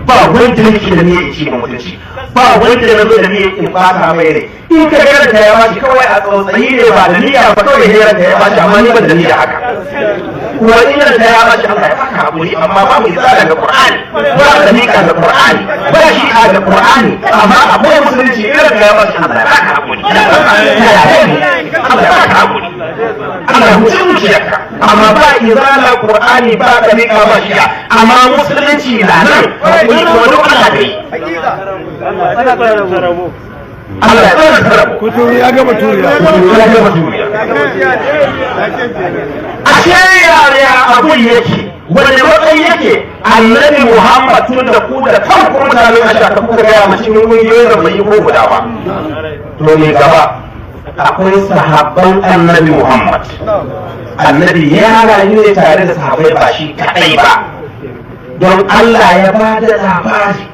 Ba wanda yake da niyyar ci ma mutunci, ba wanda na zo da niyyar in bata mai rai. In ka ga ranka ya bashi, kawai a tsautsayi ne, ba da niyya ba, kawai ne ranka ya bashi, amma ni ban da niyya haka. Kuma in ranka ya bashi, Allah ya baka hakuri, amma babu izala ga Qur'ani, ba dariƙa ga Qur'ani, ba shi'a ga Qur'ani, amma akwai musulunci. In ranka ya bashi, Allah ya baka hakuri, Allah ya baka hakuri, Allah ya huci zuciyarka, amma ba izala Qur'ani, ba dariƙa, ba shi'a, amma musulunci na nan. Hakuri kuma duk Allah kai. Allah ya tsara rabo. Kuturu ya gama turiya. Ya gama duniya. Ashe yaya abun yake, wanda matsayi yake Annabi Muhammad, tun da ku da kanku mutanen Ashaka kuka gaya ma cikin kungiyoyin da bai yi ko guda ba. To me gaba? Akwai sahabban Annabi Muhammad. Annabi ya rayu ne tare da sahabbai, ba shi kadai ba, don Allah ya ba da labari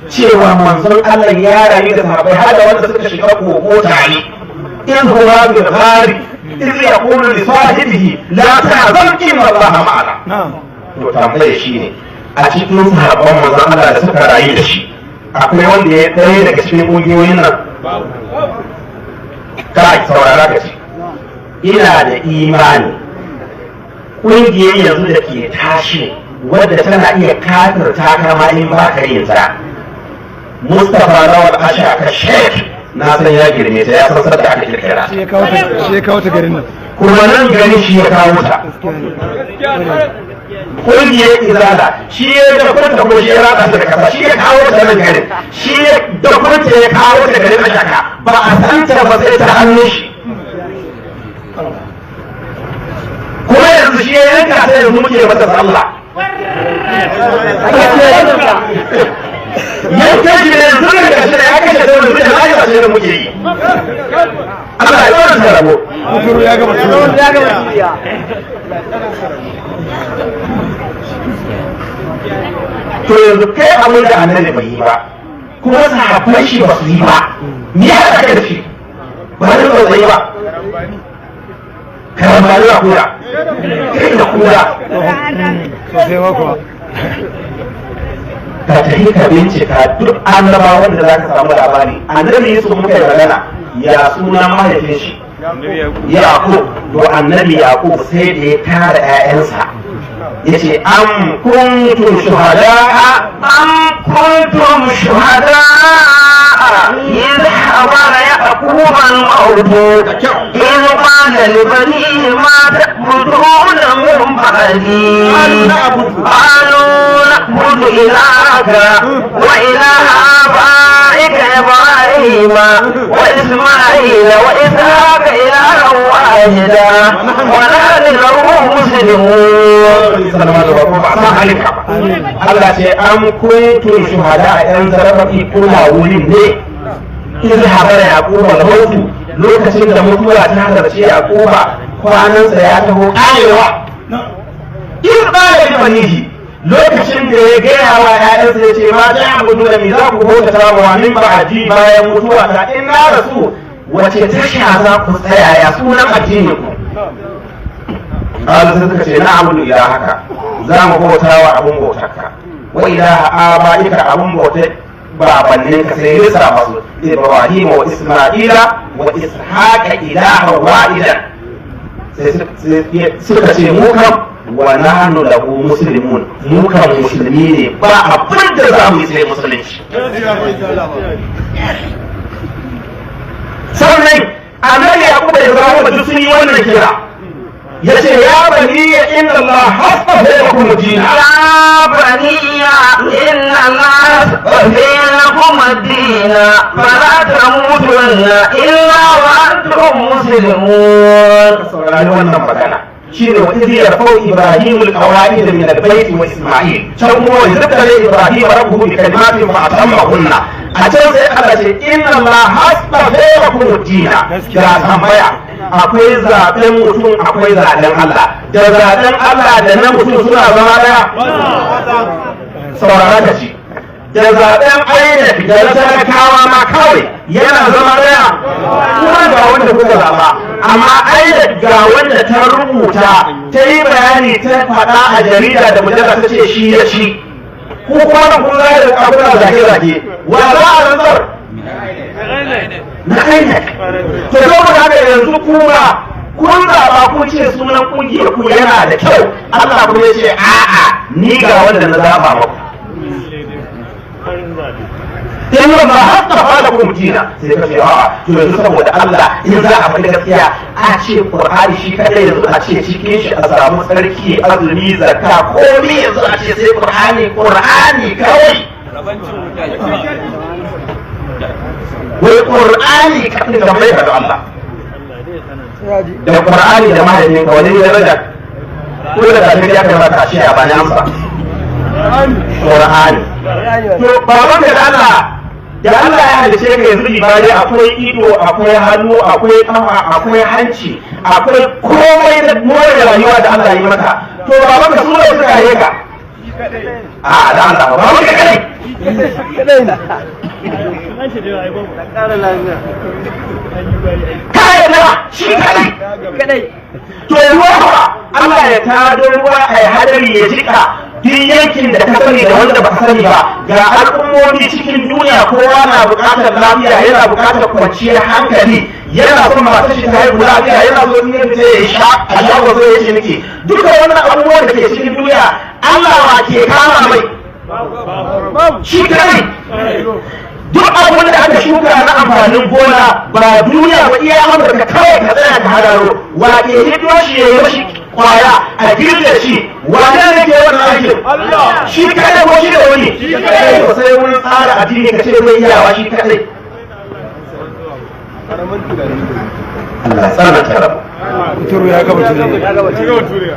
cewa manzon Allah ya rayu da sahabbai, har da wanda suka shiga kogo tare. إذ هما في الغار إذ يقول لصاحبه لا تحزن إن الله معنا. To tambaye shi ne, a cikin sahabban manzon Allah da suka rayu da shi, akwai wanda ya ɗaya daga cikin ƙungiyoyin nan? Kai, saurara ka ce, ina da imani ƙungiyar yanzu da ke tashi, wadda tana iya kafirta kama in ba ka yin ta, Mustapha Lawal Ashaka Sheikh, na san ya girme ta, ya san sadda aka kirkira. Shi ya kawo ta, shi ya kawo ta garin nan. Kuma nan gani shi ya kawo ta. Ƙungiyar Izala shi ya dakwanta ko shi ya ratsa ta da kasa, shi ya kawo ta nan garin, shi ya dakwanta ya kawo ta garin Ashaka. Ba a san ta ba sai ta hannun shi. Kuma yanzu shi ya yanka ta, yanzu muke masa sallah. Yanka shi ne yanzu da gashi da ya kashe ta, yanzu da ya kashe da muke yi. Allah ya tsara ta rabo. Kuturu ya gama turiya. To yanzu kai, abin da Annabi bai yi ba kuma sahabban shi ba su yi ba, me ya haɗa kai da shi? Ba da tsautsayi ba, karambani na kura, kai da kura. Sosai ma kuwa. Ka tafi ka bincika duk annabawan da za ka samu labari. Annabi Yusuf muka yi magana, ya sunan mahaifin shi? Yaqub. To Annabi Yaqub sai da ya tara 'ya'yansa yace: am kuntum shuhada'a أم كنتم شهداء إذ حضر يعقوب الموت إذ قال لبنيه ما تعبدون من بعدي؟ قالوا نعبد إلهك وإله آبائك إبراهيم وإسماعيل وإسحاق إلها واحدا ونحن له مسلمون. Ba san halinka ba. Allah ce: am kuntum shuhada, a yan zarafafi kuna wurin ne, iz habara Yaquba al-maut, lokacin da mutuwa ta halarci Yaquba, kwanansa ya taho karewa, iz qala li banihi, lokacin da ya gaya wa ƴaƴansa, ya ce: ma ta'budu, da mi za ku bauta wa, min ba'di, bayan mutuwa ta, in na rasu, wace tasha za ku tsaya, ya sunan addinin ku? Qalu, sai suka ce: na'budu ilahaka, za mu bauta wa abun bautarka, wa ilaha abaika, abun bautar babanninka. Sai ya masu Ibrahim wa Isma'ila wa Ishaqa ilaha wahidan. Sai suka ce: mu kam wa nahnu lahu muslimun, mu kam musulmi ne, ba abin da za mu yi sai musulunci. Sannan Annabi Yaqub da Ibrahim duk sun yi wannan kira, yace: ya bani, inna Allah hasafa lakum dina. يا بني إن الله اصطفى لكم الدين فلا تموتن إلا وأنتم مسلمون. Saurari wannan magana shine: wa idh yarfa'u Ibrahim al-qawa'id min al-bayt wa Isma'il. Can kuma: wa idh Ibrahim rabbuhu bi kalimatin fa atammahunna. A can sai Allah ce: inna Allah hasafa lakum ad-dina. Ga tambaya: akwai zaben mutum, akwai zaben Allah. Da zaben Allah da na mutum suna zama daya? Saurara ka ci, da zaben INEC da na talakawa ma kawai yana zama daya? Kuma ga wanda kuka zaba, amma INEC ga wanda ta rubuta, ta yi bayani, ta faɗa a jarida da mujalla, ta ce shi ya ci. Ko kuma nan kun zai da kuna zage zage, wa za a rantsar? Na INEC. To saboda haka yanzu kuma kun zaɓa, kun ce sunan ƙungiyar ku yana da kyau, Allah kuma ya ce a'a, ni ga wanda na zaɓa maku. In ba har ta fara kuma dina sai ka ce a'a. To yanzu saboda Allah, in za a faɗi gaskiya, a ce Qur'ani shi kadai yanzu a ce cikin shi a samu tsarki, azumi, zakka, komai, yanzu a ce sai Qur'ani, Qur'ani kawai, wai Qur'ani kadai. Tambaye ka da Allah, da Qur'ani da mahaifinka wani ne daraja? Ko da kafin ya kamata a ce a bani amsa. Qur'ani. To baban da Allah, da Allah ya halice ka yanzu ibada, akwai ido, akwai hannu, akwai kafa, akwai hanci, akwai komai da more rayuwa da Allah ya yi maka. To baban ka sura suka yi ka? A da Allah, baban ka kadai kai na shi kadai. To ruwa, Allah ya tado ruwa, a yi hadari, ya jika duk yankin da ka sani da wanda ba ka sani ba. Ga al'ummomi cikin duniya, kowa na buƙatar lafiya, yana buƙatar kwanciyar hankali, yana son matar shi ta haihu lafiya, yana so in ya ya sha a shago sai ya ciniki. Duka wannan abubuwan da ke cikin duniya, Allah wa ke kama mai? Shi kadai. Duk abin da aka shuka na amfanin gona, ba duniya ba, iya Amurka kawai ka tsaya ka hararo, wa ke hiddo shi ya yi mashi kwaya a girbe shi? Wane ne ke wannan aikin? Shi kadai ko shi da wani? To sai wani tsara addini ka ce zai iyawa shi kadai. Allah tsara ta rabu. Turu ya gaba turiya.